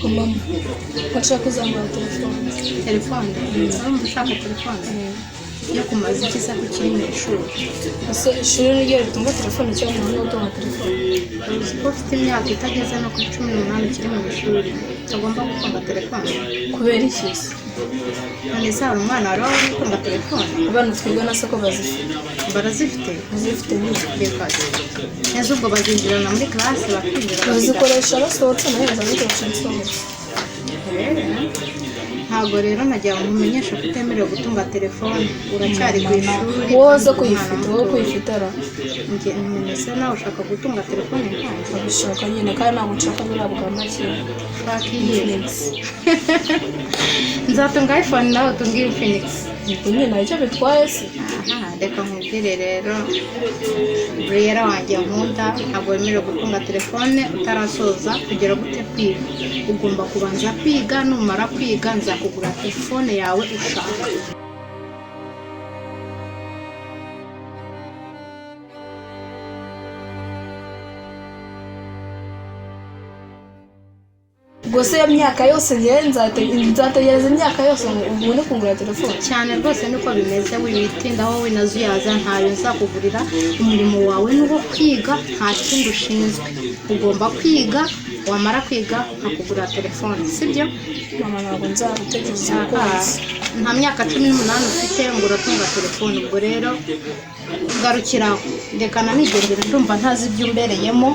Mama, ko uzamura telefone. Telefone? Urumva ushaka telefone yo kumaza iki se ko ukiri mu ishuri? Ese ishuri niryo ritunga telefone cyangwa umuntu utunga telefone? Uzi ko ufite imyaka itageze no kuri 18 ukiri mu ishuri, utagomba gutunga telefone? Kubera iki se? None se hari umwana wari waba utunga telefone? Abana twiga na soko bazifite. Barazifite? Bazifite nyine. Reka neza, ubwo bazinjirana muri classe bakinjira bakiga? Bazikoresha basohotse, nayo bazazikoresha nsohotse. Ntabwo rero nagira ngo nkumenyeshe ko utemerewe gutunga telefone, uracyari ku ishuri. Wowe uza kuyifite, wowe kuyifite ara? Njye none nawe ushaka gutunga telefone nkanjye? Abishaka nyine, kandi ntabwo nshaka buriya bwa make. Ushaka iyihe? Nzatunga iPhone nawe utunge Infinix. Ubwo nyine ntacyo bitwaye se. Aha, reka nkubwire rero Briella wanjye nkunda, ntabwo wemerewe gutunga telefone utarasoza kugera gute kwiga. Ugomba kubanza kwiga, numara kwiga nzakugura telefone yawe ushaka. Ubwo se iyo myaka yose njyewe nzategereza imyaka yose ngo ubone kungura telefone? Cyane rwose niko bimeze, wibitindaho winazuyaza, ntayo nzakugurira. Umurimo wawe ni uwo kwiga, nta kindi ushinzwe. Ugomba kwiga, wamara kwiga nkakugurira telefone, sibyo? Mama, ntabwo nzagutegereza Aha, rwose. Nta myaka 18 ufite ngo uratunga telefone. Ubwo rero garukira aho, reka nanigendere, ndumva ntazi ibyo umbereyemo.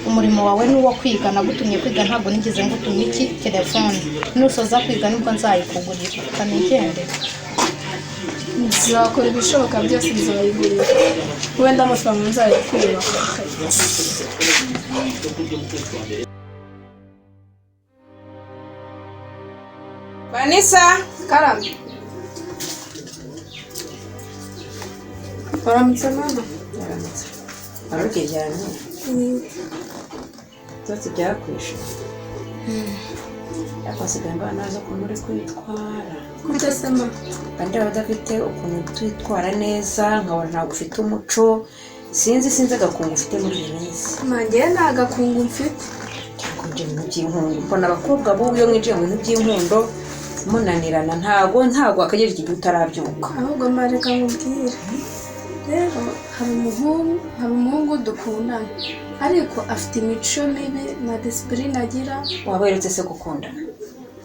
Umurimo wawe ni uwo kwiga, nagutumye kwiga, ntabwo nigeze ngutumye iki telefone. Nusoza kwiga nibwo nzayikugurira, reka nigendere. Nzakora ibishoboka byose nzayigurira, wenda amafaranga nzayakura. Vanessa! Karame. Waramutse mama. Yaramutse. Warugegeranye? Byose byakwishe. Ariko nsigaye mbona nazi ukuntu uri kwitwara. Gute se mama? Kandi waba udafite ukuntu twitwara neza, nkabona ntabwo ufite umuco. Sinzi agakungu ufite muri iyi minsi. Nanjye nta gakungu mfite. Cyangwa ibyo bintu by'inkundo. Mbona abakobwa b'ubu iyo mwinjiye mu bintu by'inkundo munanirana, ntabwo wakagejeje igihe utarabyuka. Ahubwo mbareka nkubwire. Rero hari umuhungu dukundana, ariko afite imico mibi na disipurine agira. Waba weretse se gukundana?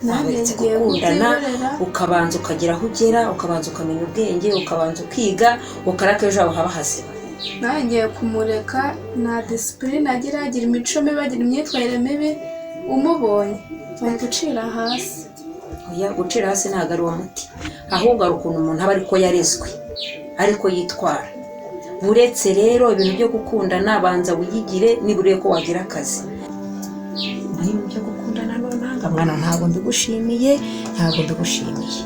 Nanjye Weretse ngiye gukundana kubyihorera. ukabanza ukagera aho ugera, ukabanza ukamenya ubwenge, ukabanza ukiga, ukaraka ejo hawe haba hazima. Nanjye ngiye kumureka, nta disipurine agira, agira imico mibi, agira imyitwarire mibi, umubonye wahita ucira hasi. Oya, gucira hasi ntabwo ari uwo muti, ahubwo hari ukuntu umuntu aba ariko yarezwe ariko yitwara. Buretse rero ibintu byo gukundana, banza wiyigire niba urebe ko wagira akazi. Naho ibintu byo gukundana nonanga mwana, ntabwo mbigushimiye, ntabwo mbigushimiye.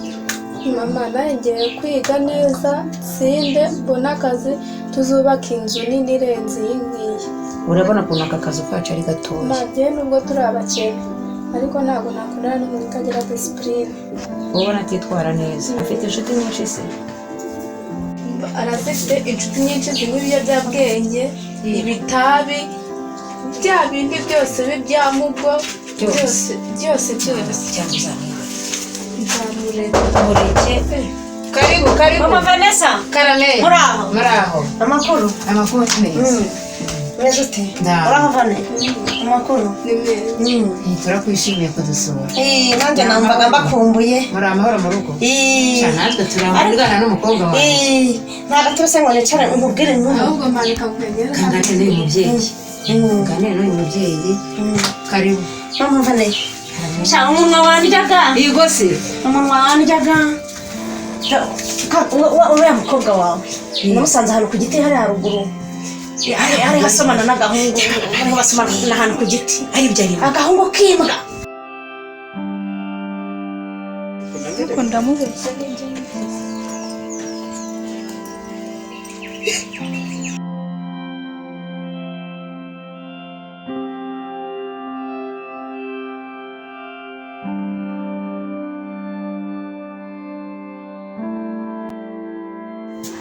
Mama, nanjye ngiye kwiga neza, nsinde, mbone akazi, tuzubake inzu nini irenze iyi ngiyi. Urabona ukuntu aka kazu kacu ari gatoya. Mama, nubwo turi abakene, ariko ntabwo nakundana n'umuntu utagira disipurine. Ubona atitwara neza, afite inshuti nyinshi se? Arazifite inshuti nyinshi zinywa ibiyobyabwenge, ibitabi, bya bindi byose b'ibyamugo byose byose byose. Cyangwa uzamwibona? Nzamureka. Mureke. Karibu, karibu. Mama Vanessa. Karame. Muraho. Muraho. Amakuru. Amakuru meza. Meze ute? Ndaho. Uraho Vane? Amakuru. Ni meza. Turakwishimiye kudusura. Eh, nanjye namvaga mbakumbuye. Muri amahoro mu rugo? Eh. Sha, natwe turamugana n'umukobwa wawe. Eh, ntabwo turase ngo nicare nkubwire inkuru. Ahubwo mpanika nkwegera. Kangane n'uyu mubyeyi. Kangane n'uyu mubyeyi. Karibu. Mama Vane. Sha, umunwa wandyaga. Yego se. Umunwa wandyaga. Uriya mukobwa wawe namusanze ahantu ku giti hariya haruguru. Ari hasomana n'agahungu, barimo basomana ahantu ku giti. Ari ibyo arimo. Agahungu k'imbwa. Ariko ndamubeshya n'ibyo yumvise.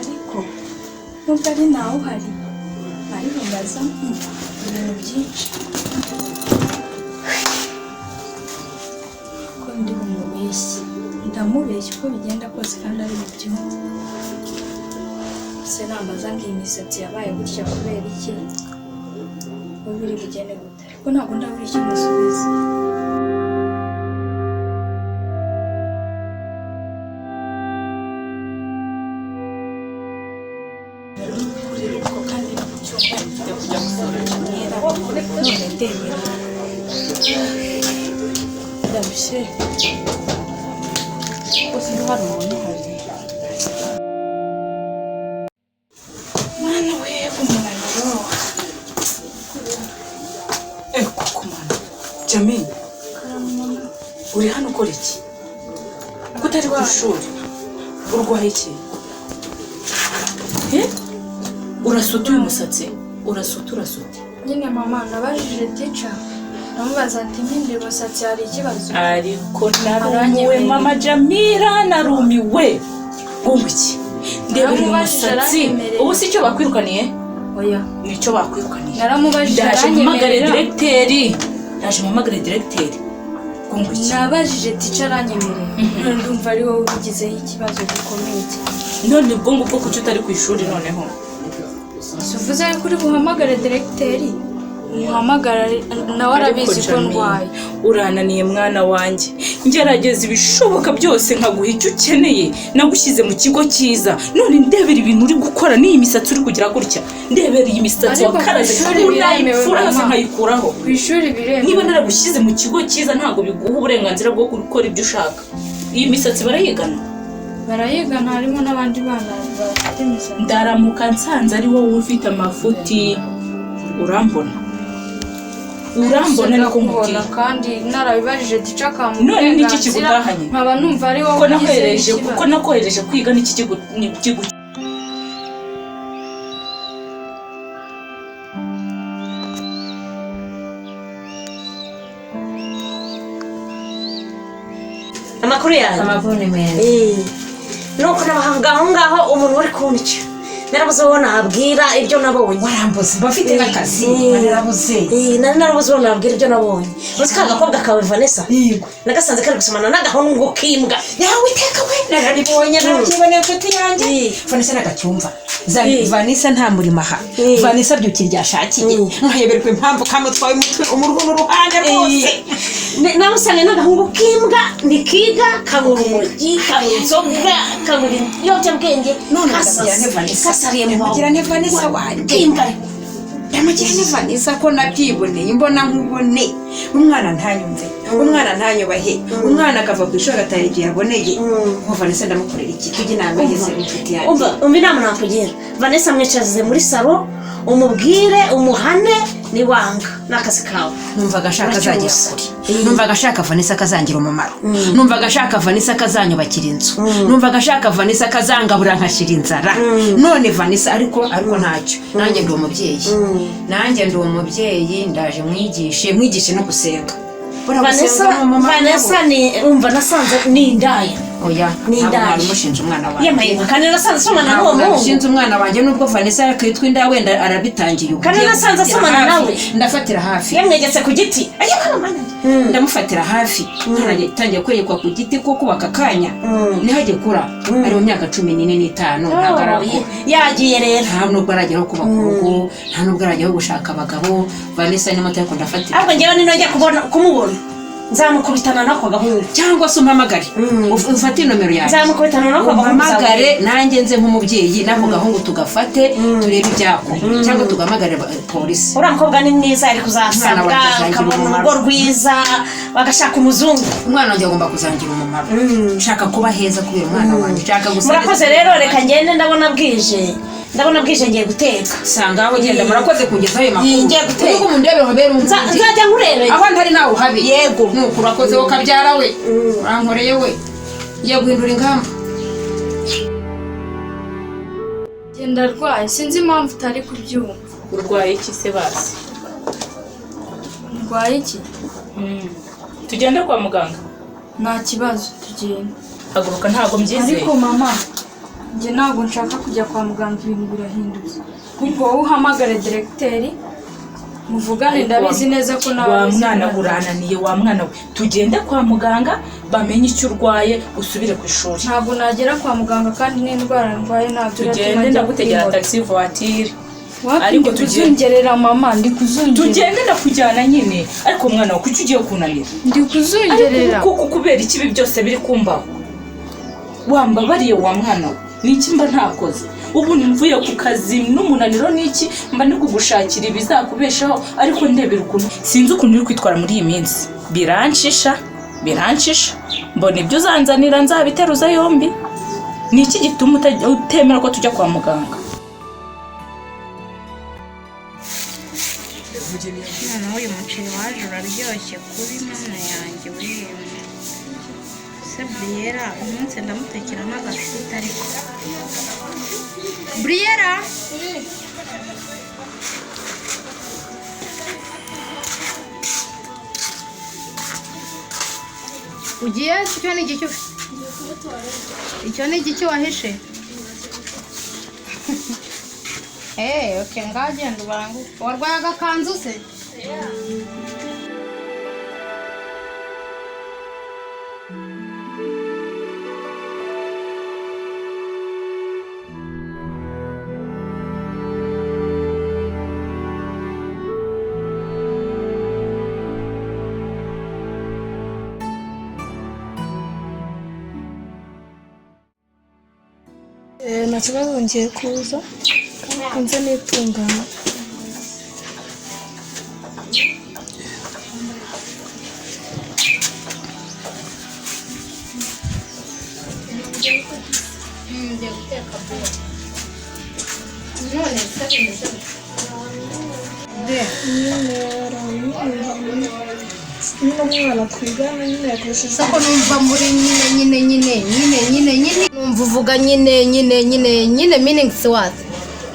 Ariko nubwo ari ntawe uhari, ariko mbaza ibintu byinshi. Ndamubeshya uko bigenda kose kandi ari bubyumve. Se nambaza ngo iyi misatsi yabaye gutya kubera iki, ubu biri bugende gute? Ariko ntabwo ndabura icyo musubiza. Kandi ku cyumweru mfite kujya gusura Jamila, none ndemera ndarushye rwose. Niba hari umuntu uhari, mwana we, umunaniro. Eh, koko mwana Jamil, uri hano ukora iki ko utari ku ishuri? Urwaye iki? Eh? Urasuta uyu musatsi, urasuta, urasuta. Nyine mama, nabajije tica, ndamubaza ati mpindura umusatsi hari ikibazo? Ariko narumiwe. Aranyemerera. Mama Jamila, narumiwe. Ngo iki? Ndeba uyu Naramubajije, musatsi. aranyemerera. Ubu si icyo bakwirukaniye? Oya. Nicyo bakwirukaniye? Naramubajije, Ndaje mpamagare aranyemerera. diregiteri, ndaje mpamagare diregiteri. Ngo iki? Nabajije tica aranyemerera. None ndumva ari wowe ubigizeho ikibazo gikomeye cyane. None ubwo ngubwo kuki utari ku ishuri noneho? Si uvuze yuko uri buhamagare diregiteri? Muhamagara, nawe arabizi Ariko ko Jamil, ndwaye. urananiye mwana wanjye. Ngerageza ibishoboka byose nkaguha icyo ukeneye, nagushyize mu kigo cyiza, none ndebera ibintu uri gukora n'iyi misatsi uri kugira gutya. Ndebera iyi misatsi Ariko ku wakaraze. ishuri biremewe, Unayipfura yose mama. nkayikuraho. Ku ishuri biremewe. Niba naragushyize mu kigo cyiza, ntabwo biguha uburenganzira bwo gukora ibyo ushaka. Iyi misatsi barayigana. Barayigana, harimo n'abandi bana bafite imisatsi. Ndaramuka nsanze ari wowe ufite amafuti, urambona, urambona, niko Ndakubona nkubwiye. kandi narabibajije tica akampa None ni iki uburenganzira, kigutahanye? nkaba numva ari wowe Ko ugizeho nakohereje ikibazo. Ko nakohereje kwiga, n'iki kigu Amakuru yanyu? Amakuru ni meza. Eh, nuko nabahavuga aho ngaho umuntu uri kunca, narabuze uwo nabwira ibyo nabonye. Warambuze, mba mfite n'akazi. Narabuze. Eh, nari narabuze uwo nabwira ibyo nabonye. Uzi ka gakobwa kawe Vanessa? Yego. Nagasanze kari gusomana n'agahungu k'imbwa. Yawe iteka we, nararibonye, narabyiboneye inshuti yanjye. Eh. Vanessa nagacyumva. Eh. Vanessa nta murimo aha. Eh. Vanessa abyuka iryo ashakiye. Mm. Nkayoberwa impamvu kamutwaye umutwe umurwo n'uruhande rwose. Namusanga n'agahungu k'imbwa, ntikiga, kanywa urumogi, kanywa inzoga, kanywa ibiyobyabwenge. None ndamugira nte Vanessa? Kasariye mu Ndamugira nte Vanessa wanjye? K'imbwa. Ndamugira nte Vanessa ko nabyiboneye imbona nkubone? Umwana ntanyumve, umwana ntanyubahe, umwana akava ku ishuri agataha igihe aboneye. Ngo Vanessa ndamukorera iki? Tujye inama yese inshuti yanjye. Umva, umva inama nakugira. Vanessa mwicaze muri salo, umubwire, umuhane, niwanga n'akazi kawe. Numvaga ashaka azagera Uracyusa. kure, numvaga ashaka Vanessa akazangira umumaro, numvaga ashaka Vanessa akazanyubakira inzu, numvaga ashaka Vanessa akazangabura nkashira inzara. None Vanessa, ariko ntacyo, nanjye ndi umubyeyi, nanjye ndi umubyeyi. Ndaje mwigishe, mwigishe no gusenga. Buriya Vanessa gusenga ni umumaro. Vanessa ni, umva, nasanze ni indaya. Oya. Ni Ntabwo indaya. nabimushinja umwana wanjye. Yemaye, kandi nasanze asomana Ntabwo n'uwo muhungu. nabishinze umwana wanjye, nubwo Vanessa yakitwa inda wenda arabitangiye ubu. Kandi Ngiye nasanze gufatira asomana hafi. nawe. Ndafatira hafi. Yamwegetse ku giti. Ndamufatira hafi. Umwana atangiye kwerekwa ku giti ko kubaka akanya niho agikura, ari mu myaka 14 n'itanu, ntabwo arakura. Yagiye rero. Nta nubwo arageraho kubaka urugo, nta nubwo arageraho gushaka abagabo. Vanessa ni muto, ariko ndafatira. Ahubwo njyewe ninongera kubona kumubona nzamukubitana n'ako gahungu. Cyangwa se umpamagare, ufate inomero yanjye. Nzamukubitana n'ako gahungu. Umpamagare nanjye nze nk'umubyeyi, n'ako gahungu tugafate turebe ibyako, cyangwa tugahamagare polisi. Uriya mukobwa ni mwiza, ari Umwana kuzasabwa wanjye azangira ukabona umumaro. urugo rwiza, bagashaka umuzungu. Umwana wanjye agomba kuzangira umumaro. Nshaka kuba heza kubera umwana wanjye, nshaka gusa. Murakoze rero, reka ngende, ndabona bwije, ndabona bwije, ngiye guteka. Sanga aho ugenda. Murakoze kungezaho ayo makuru. Ngiye guteka. Ubwo mundebere habere umukunzi. Nzajya nkurebera. Aho ntari nawe uhabe. Yego. Nuko urakoze wowe kabyara we, urankoreye we, ngiye guhindura ingamba. Genda, arwaye, sinzi impamvu utari kubyumva. Urwaye iki se basi? Ndwaye iki? Tugende kwa muganga? Nta kibazo, tugenda. Haguruka, ntabwo mbyizeye. Ariko mama, njye ntabwo nshaka kujya kwa muganga, ibintu birahindutse. Ahubwo wowe uhamagare diregiteri. Muvugane, ndabizi neza ko nawe Wa abizi mwana neza. urananiye wa mwana we. Tugende kwa muganga bamenye icyo urwaye, usubire ku ishuri. Ntabwo nagera kwa muganga kandi n'indwara ndwaye ntabyo iratuma Tugende, njya ndagutegera kwihora. taxi voiture. Wapi, Ariko ndi tugende. kuzungerera mama, ndi kuzungerera. Tugende, ndakujyana nyine. Ariko mwana wawe, kuki ugiye kunanira? Ndi kuzungerera. Ariko kuko kubera iki ibi byose biri kumbaho? Wambabariye wa mwana we, ni iki mba ntakoze? Ubu mvuye ku kazi n'umunaniro n'iki, mba ndi kugushakira ibizakubeshaho, ariko ndebera ukuntu, sinzi ukuntu uri kwitwara muri iyi minsi. Biranshisha, biranshisha. Mbona ibyo uzanzanira nzabiteruza yombi. Ni iki gituma utemera ko tujya kwa muganga? Noneho uyu muceri waje uraryoshye kubi, mana yanjye wemwe. Se Buriyera umunsi ndamutekera n'agafiriti, ariko Buriyera ugiye? Icyo ni igiki ufite? Icyo ni igiki wahishe? Eee, okay, ngaho genda ubanguke. Warwaye agakanzu se? Nta kibazo, ngiye kuza kandi nze nitunganya. Ngiye guteka buwe. None se bimeze bite? Nyine nyine umwana twigana nyine yakoresheje Soko numva muri nyine nyine nyine nyine nyine nyine, numva uvuga nyine nyine nyine nyine, meanings what?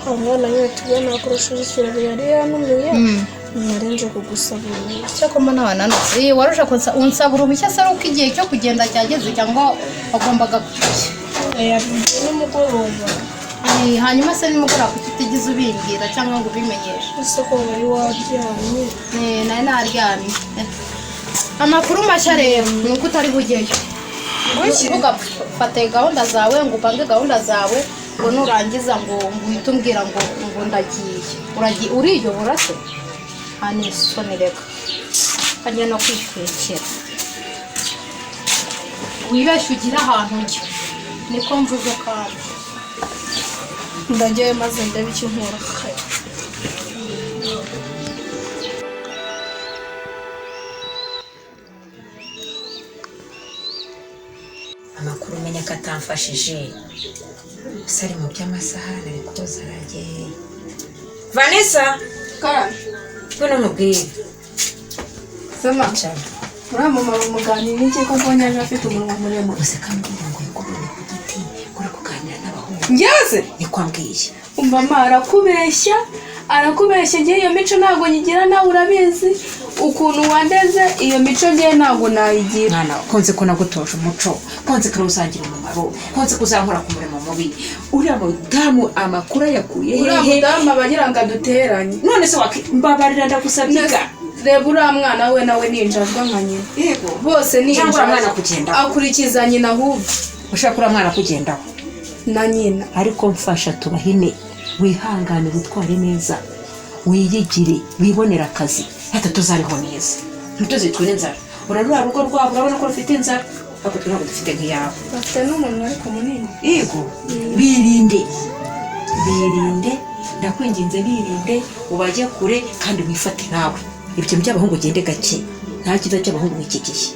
Umwana nyine tugana yakoresheje ikirori yari yanumiye, narenze kugusaba uruhushya. Cyo mbona wananutse. Waruje unsaba uruhushya se ari uko igihe cyo kugenda cyageze, cyangwa wagombaga kujya? Yabimbwiye nimugoroba. Hanyuma se nimugoroba kuki utigeze ubimbwira cyangwa ngo ubimenyeshe? Ese ko wari waryamye? Nari naryamye. Amakuru mashya rero ni uko utari bujyeyo. Ntugafate gahunda zawe ngo upange gahunda zawe, ngo nurangiza ngo uhite umbwira ngo ndagiye. Uragiye uriyobora se? Nta n'isoni, reka kajya no kwitekera. Wibeshye ugire ahantu ujya, niko mvuze kandi. Ndajyayo maze ndebe icyo nkora. Amakuru umenya ko atamfashije gusa ari mu by'amasahani ari koza aragiye. Vanessa, ngwino nkubwire. Sema, uriya mama bamuganira iki ko mbonye aje afite umunwa muremure? Gusa kambwira ngo yakubonye ku giti uri kuganira n'abahungu. Njyewe? Niko ambwiye. Umva ma, arakubeshya, arakubeshya. Ngewe iyo mico ntabwo nyigira, nawe urabizi ukuntu wandeze, iyo mico ngewe ntabwo nayigira. Mwana, konze ko nagutoje umuco, konze ko uzagira umumaro, konze ko uzankora ku murimo mubi. Uriya mudamu amakuru ayakuye Uriya hehe? mudamu aba agira ngo aduteranye. None se mbabarira, ndagusabye ga. Reba uriya mwana we, nawe ni injajwa nka nyina. Yego. Bose ni Cyangwa uriya mwana injajwa. akugendaho. Akurikiza nyina ahubwo. Ushaka uriya mwana akugendaho. Na nyina. Ariko mfasha tubahine, wihangane, witware neza, wiyigire, wibonere akazi, hata tuzabeho neza, ntituzicwe n'inzara. Urarura rugo rwabo, urabona ko rufite inzara, ariko twe ntabwo dufite nk'iyabo. Bafite n'umunwa ariko munini. Yego, birinde, birinde, ndakwinginze, birinde, ubajye kure kandi wifate nawe. Ibyo by'abahungu ugende gake, nta cyiza cy'abahungu muri iki gihe.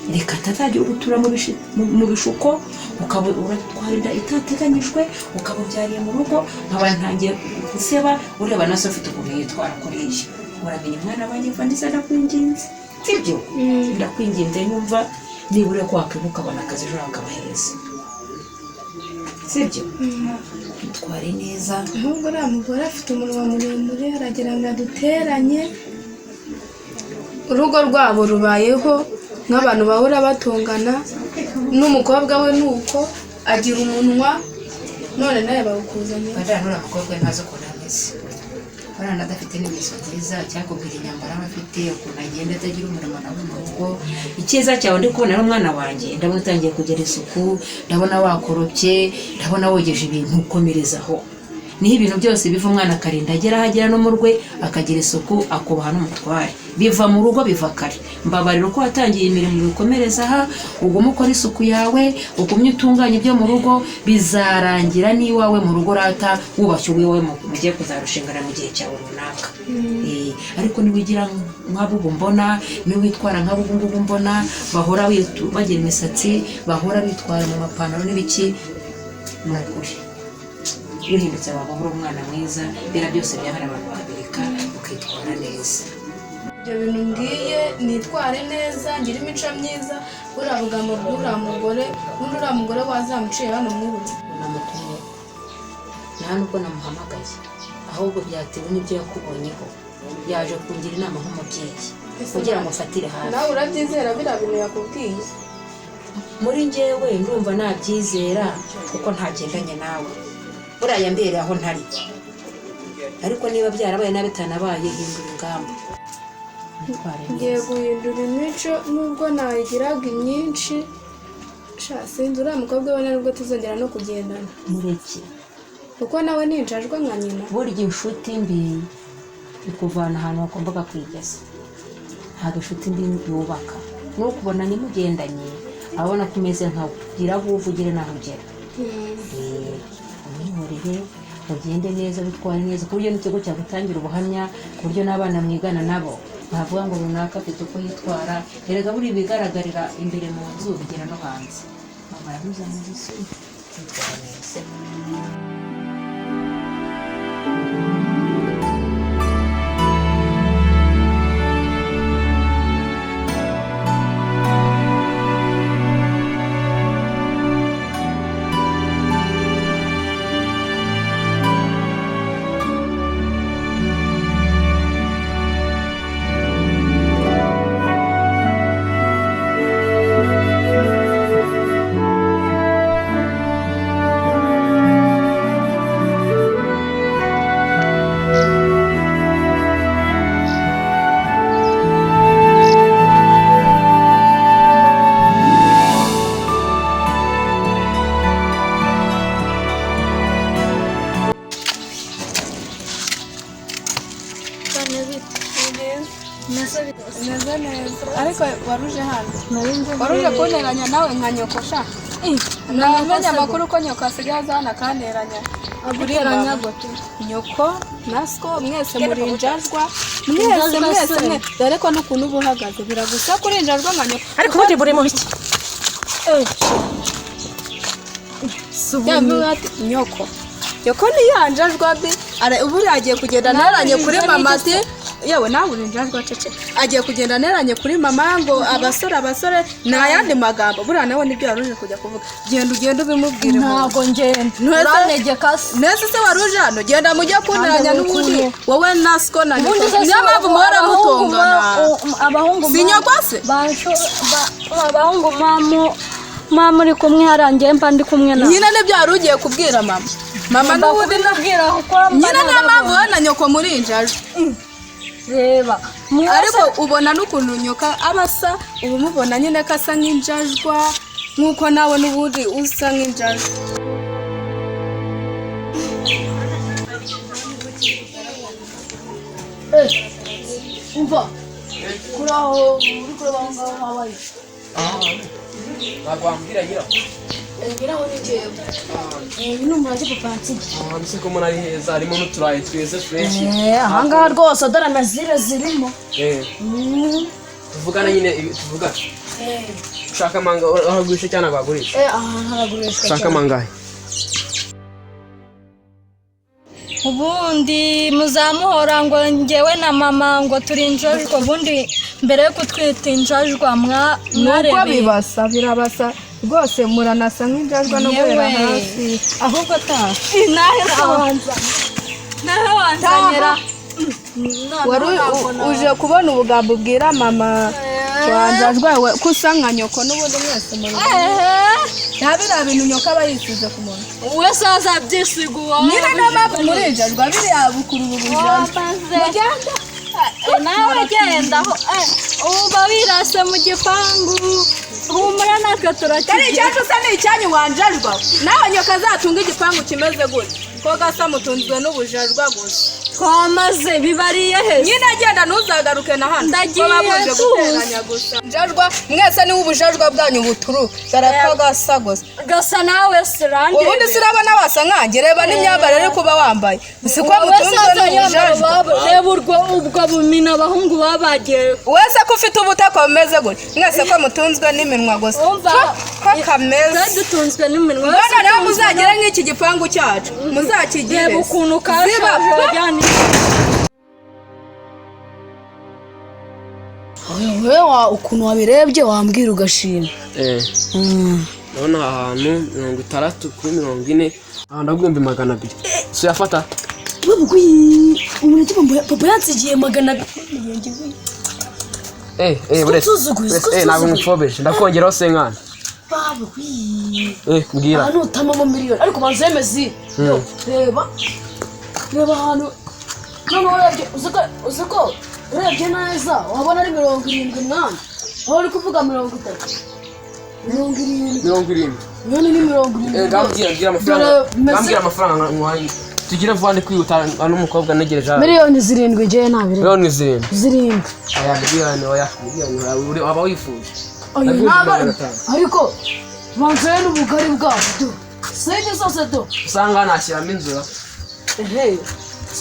Reka atazagira ugutura mu bishuko, ukaba uratwara inda itateganyijwe, ukaba ubyariye mu rugo, nkaba ntangiye guseba, ureba na so ufite ukuntu yitwara kuriya. Uramenya umwana wanjye Vanessa, ndakwinginze, sibyo? Ndakwinginze, nyumva, nibura ko wakwibuka ukabona akazi ejo hakaba heza, sibyo? Itware neza. Ahubwo uriya mugore afite umunwa muremure, aragira ngo aduteranye. Urugo rwabo rubayeho nk'abantu bahora batongana, n'umukobwa we ni uko agira umunwa, none nawe bawukuzaniye. Bandana, nuriya mukobwa we ntazi ukuntu ameze. Urana adafite n'ingeso nziza, cyakubwira imyambaro aba afite, ukuntu agenda atagira umurimo nawe mu rugo. Icyiza cyawe ndi kubona ari umwana wanjye, ndabona utangiye kugira isuku, ndabona wakoropye, ndabona wogeje ibintu, ukomerezaho. Niho ibintu byose biva, umwana akarinda agera aho agera no mu rwe akagira isuku, akubaha n'umutware. Biva mu rugo, biva kare. Mbabarira, uko watangiye imirimo bikomereza aha, ugume ukora isuku yawe, ugumye utunganye ibyo mu rugo, bizarangira n'iwawe mu rugo rata wubashye uwiwe mugiye kuzarushingana mu gihe cyawe runaka. Ariko niwigira nk'abubu mbona, niwitwara nk'abubu ngubu mbona bahora bagira imisatsi, bahora bitwara mu mapantaro n'ibiki, ni ukuri wihindutse waba uri umwana mwiza. Biriya byose byahara abantu bakabireka, ukitwara neza. Ibyo bintu mbwiye, nitware neza, ngire imico myiza. Buriya bugambo bw'uriya mugore, ubundi uriya mugore wazamuciye hano mw'ubu. Namutumye, nta nubwo namuhamagaye, ahubwo byatewe n'ibyo yakubonyeho, yaje kungira inama nk'umubyeyi kugira ngo mfatire hafi. Nawe urabyizera biriya bintu yakubwiye? Muri njyewe ndumva nabyizera kuko ntagendanye nawe, buriya yambereye aho ntari. Ariko niba byarabaye nabi, bitanabaye, hindura ingamba, witware Ngiye neza. guhindura imico nubwo nayigiraga imyinshi. Sha, sinzi, uriya mukobwa we nubwo tuzongera no kugendana. Mureke. Kuko nawe ninjajwa nka nyina. Burya inshuti mbi ikuvana ahantu wagombaga kwigeza. Ntabwo inshuti mbi yubaka. Nukubona mugendanye abona ko umeze nkawe, gira aho uva ugere n'aho ugera. Umwihorere, ugende neza, witware neza, ku buryo n'ikigo cyagutangira ubuhamya, ku buryo n'abana mwigana nabo bavuga ngo runaka afite uko yitwara. Erega buriya ibigaragarira imbere mu nzu bigera no hanze. Mama aramuza isura, witwara neza. Meze neza, ariko waruje hano, waruje kunteranya nawe nka nyoko. Sha, namenye amakuru ko nyoko asigaye aza hano akanteranya. Aguteranya gute? Nyoko na siko mwese muri injajwa, mwese mwese mwe, dore ko n'ukuntu uba uhagaze biragusa kuri injajwa nka nyoko. Ariko ubundi buri mu biki? Yambiwe ati nyoko, nyoko ni ya njajwa bi ubu agiye kugenda ntaranye kuri mama, ati yewe nawe uri injajwa, cece. Agiye kugenda ntaranye kuri mama ngo abasore, abasore ni ayandi magambo. Buriya nawe nibyo wari uje kujya kuvuga, genda ugende ubimubwire. Ntabwo ngenda. Urantegeka se? Nese se wari uje hano? Genda mujye kunteranya n'ubundi wowe na siko na nyoko, Ubundi se niyo mpamvu muhora abahungu mutongana. Abahungu Si nyoko se? Abahungu mama muri kumwe harangiye mba ndi kumwe nawe. Nyine nibyo wari ugiye kubwira mama, mama Mba n'ubundi kubimubwira kuko mba nyine niyo mpamvu narabonye. wowe na nyoko muri injajwa. Reba. Ariko ubona n'ukuntu nyoka aba asa, uba umubona nyine ko asa nk'injajwa nk'uko nawe n'ubundi usa nk'injajwa. Umva, kuri aho uri kureba aho ngaho habaye. Ntabwo wambwira nyiraho? Nyiraho ni njyewe. Uyu ni umurage papa yansigiye. Ahantu se ko mbona ari heza, harimo n'uturayi twiza fresh? Ahangaha rwose dore amazire zirimo. Tuvugane nyine tuvugane. Ushaka amanga uragurisha cyangwa ntabwo wagurisha? Aha haragurishwa. Ushaka amangahe? Ubundi muzamuhora ngo njyewe na mama ngo turi injajwa. Ubundi mbere yo kutwita injajwa Nuko mwarebeye. bibasa, birabasa rwose, muranasa nk'injajwa no guhera Yewe. hasi. Ahubwo taha. Nahe wanza, nahe wanzanira? Wari uje kubona ubugambo ubwira mama. Wanjajwa we ko usa nka nyoko n'ubundi mwese muri nta biriya bintu nyoko aba yisize ku muntu. We saza byisiga uwo. Nyine niyo mpamvu murinjajwa biriya bukuru ubu bujajwa. Mugenda nawe genda aho uba wirase mu gipangu, humura natwe Kari turakigira. icyacu usa ni icyanyu wanjajwa, nawe nyoko azatunga igipangu kimeze gutya ko gasa mutunzwe n'ubujajwa gusa. Twamaze bibariye he? Nyine agenda ntuzagaruke na hano. Ndagiye. Ko babuje tuzi. Guteranya gusa njajwa mwese niwe ubujajwa bwanyu buturuka dore ko gasa gusa. Gasa nawe sirande. Ubundi se urabona wasa nkanjye? Reba n'imyambarire uri kuba wambaye, si ko mutunzwe n'ubujajwa? Reba urwo ubwo bumina abahungu babagiye. Wese ko ufite ubutaka bumeze gutya, mwese ko mutunzwe n'iminwa gusa. Umva. Ko kameze. Twe dutunzwe n'iminwa. Mbona nawe muzagire nk'iki gipangu cyacu muzakigire. Reba ukuntu kashaje Ziba. wajyana. Wowe ukuntu wabirebye wambwira ugashima. Ndabona aha hantu 60 kuri 40, aha ndagumbi 200, si uyafata? Umuntu papa yansigiye 200. Buretse. Usuzuguye, Buretse, ntabwo ngufobeje, ndakongeraho senkani. Baba. Mbwira. Ahantu utamamo miliyoni ariko banza yemezi. Reba reba ahantu noneho urebye uzi ko urebye neza wabona ari 70 mwana, aho uri kuvuga 30, 70. 70. Miliyoni ni 70. Ngambwira mbwira amafaranga. Dore Ngambwira amafaranga nkuhaye, tugire vuba, ndi kwihuta n'umukobwa ntegereje hano. 7 miliyoni ngewe ntabireba. 7 miliyoni. 7. Aya miliyoni, oya miliyoni waba wifuje. Oya, Ndaguha ntabwo 500. Ariko banza n'ubugari bwabo do sente zose do. Usanga nashyiramo inzura. Ehe,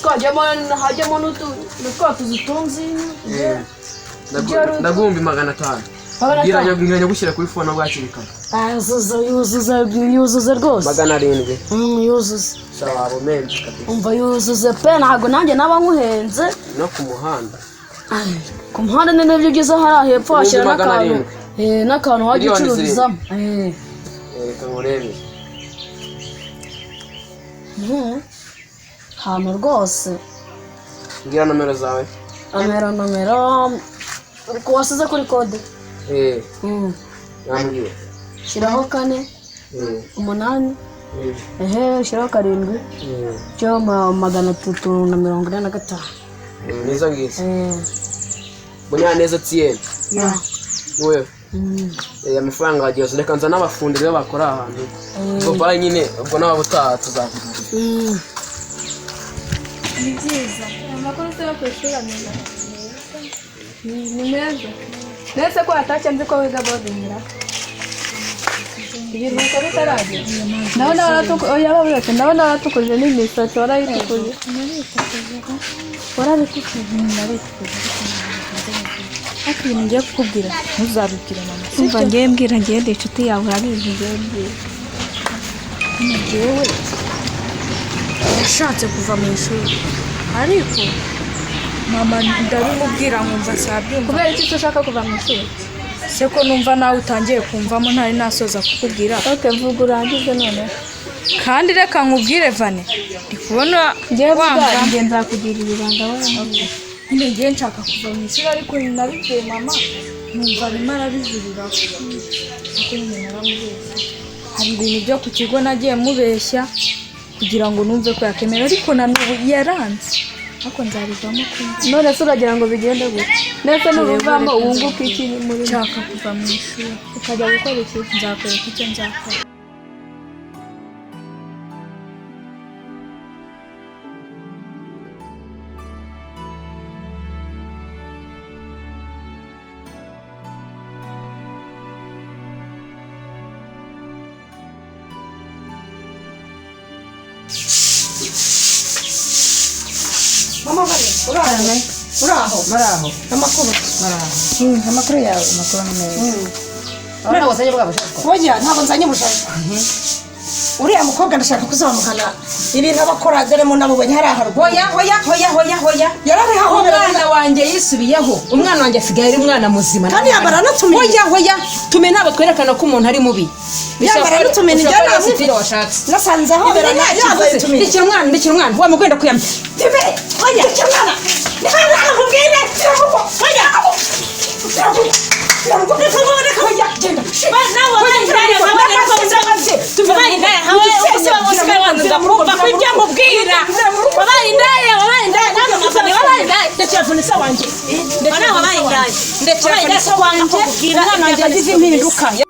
twajyamo hajyamo n'utwa tuzu tunzi. Ndaguhumbi 500. 500. Mbwira nyagushyira kuri fone bwa hakiri kare. Ah, yuzuza yuzuza yuzuza rwose. 700. Yuzuza. Sawa, waba umenze kabisa. Umva, yuzuze pe, ntabwo nanjye naba nkuhenze. No ku muhanda. Ay, ku muhanda ni nabyo byiza, hariya hepfo washyira 700,000. n'akantu n'akantu wajya 7 miliyoni. ucururizamo. Reka nkurebe. Ahantu rwose. Mbwira nomero zawe. Nomero wasize kuri kode. Nambwira. Shyiraho 4 8, ehe, shyiraho 7 cyo 345. Nizo ngizo. Munyaneza Tiyeni. Ya. Wowe. Amafaranga wagiye, reka nza n'abafundi rero bakora ahantu. Ubwo bara nyine, ubwo nawe utaha tuzavuga. Ni byiza amakuru se yo ku ishuri ameze ni meza ndetse ko watashye nzi ko wiga boarding, ibiruhuko bitaragera. Ndabona oya buretse, ndabona waratukuje n'imisatsi warayitukuje. Warabitukuye, naritukuye, ariko ibintu ngiye kukubwira ntuzabibwire mama. Umva, ngiye mbwira, ngiye ndi inshuti yawe urabizi, ngiye mbwira. Njyewe nashatse kuva mu ishuri ariko mama ndabimubwira nkumva sabyumva. Kubera iki se ushaka kuva mu ishuri? Se ko numva nawe utangiye kumvamo ntari nasoza kukubwira. Ok, vuga urangize noneho. Kandi reka nkubwire Vane, ndi kubona ngewe wanga. Ubwanjye nzakugirira ibanga wowe. Nyine ngiye nshaka kuva mu ishuri ariko nabibwiye mama numva arimo arabijuriraho, ariko nyine naramubeshya, hari ibintu byo ku kigo nagiye mubeshya kugira ngo numve ko yakemera, ariko na n'ubu yaranze, ariko nzabivamo kumva. None se uragira ngo bigende gute? Nese nubivamo wunguke iki muri? Nshaka kuva mu ishuri. Ukajya gukora iki? Nzakwereka icyo nzakora. Mama bane, uraho? Uraho? Muraho. Amakuru? Muraho. Amakuru yawe? Amakuru ni meza. Ntabwo wazanye bwa bushake? Oya, ntabwo nzanye ubushake. Uriya mukobwa ndashaka kuzamuhana ibintu aba akora, dore mu namubonye hariya haruguru. Hoya hoya hoya hoya hoya. Yararihahobera. Umwana wanjye yisubiyeho, umwana wanjye asigaye ari umwana muzima. Kandi yambara n'utumini. Hoya hoya, tume ntabwo twerekana ko umuntu ari mubi. Yambara n'utumini, njye njye sitire washatse. Nasanze ahobera yambaye utumini. Ndikira umwana, ndikira umwana wa mugwenda kuyamya. Tibe, oya, ndikira umwana. Niba nakubwire, kiravugwa. Oya, kiravugwa. Vanessa wanjye, ndekera Wabaye Vanessa indaya. wanjye, ndekera Wabaye indaya Vanessa wanjye, akakubwira umwana wanjye ibyo yagize Vanessa impinduka.